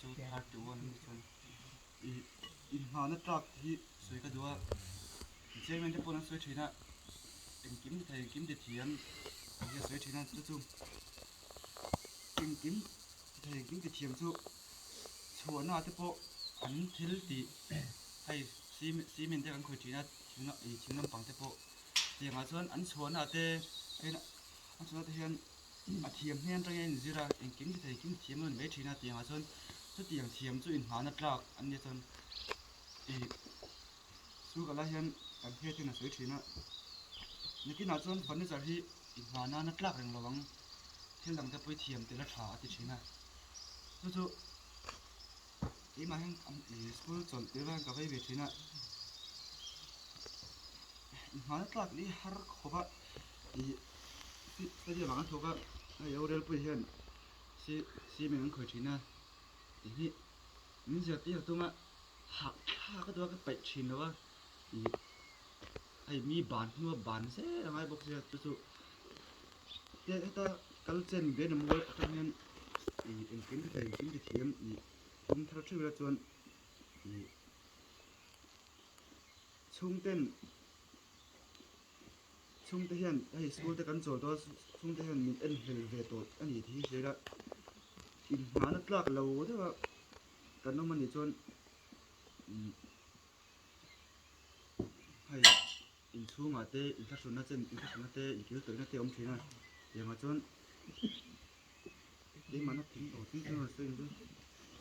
chu 31 a ni chuan ih inhmahna tlak hi sawi ka duh a chairman te pawh an sawi thin a engkim ti thei engkim ti thiam tih hi a sawi thin a chu chu engkim ti thei engkim ti thiam chu chhuahna te pawh an thil tih hei cement te kan khawih thin a thing thing lampang te pawh tiangah chuan an chhuahna te hian an chhuahna te hian a thiam hnen atangin a inzir a engkim ti thei engkim ti thiam a ni mai thin a tiangah chuan chutiang thiam chu inhmahna tlak an nia chuan ih chu ka lai hian kan hriat hian a sawi thin a nakinah chuan furniture hi inhmah nana tlak reng lo ang thil dang te pawh hi thiam tel a tha a ti thin a chu chu keimah hian ih school chawlh tir hian ka vei ve thin a inhmahna tlak hi har khawp a ih stadium ah kan thawk a hei rorelpui hian cement an khawih thin a tih hi min zirtir a tum a hah thlak a duh a ka peih thin lo a ih hei mi ban hnua ban zel a ngai bawk sia chu chu heta kal chen ben a mual atang hian ih engkim ti thei engkim ti thiam ih tum thar theuh ila chuan ih chhungten Chhungte hian hei school te kan chawl tawh a chhungte hian min en hlel ve tawh a ni tih hi hria ila inhmahna tlak lo deuh a kan awm a nih chuan umm hei inchhungah te inthlahrunna chen inthlahrunna te inkil tawihna te a awm thin a tiangah chuan keimahna thing tawh thing thing a sawi ang chu.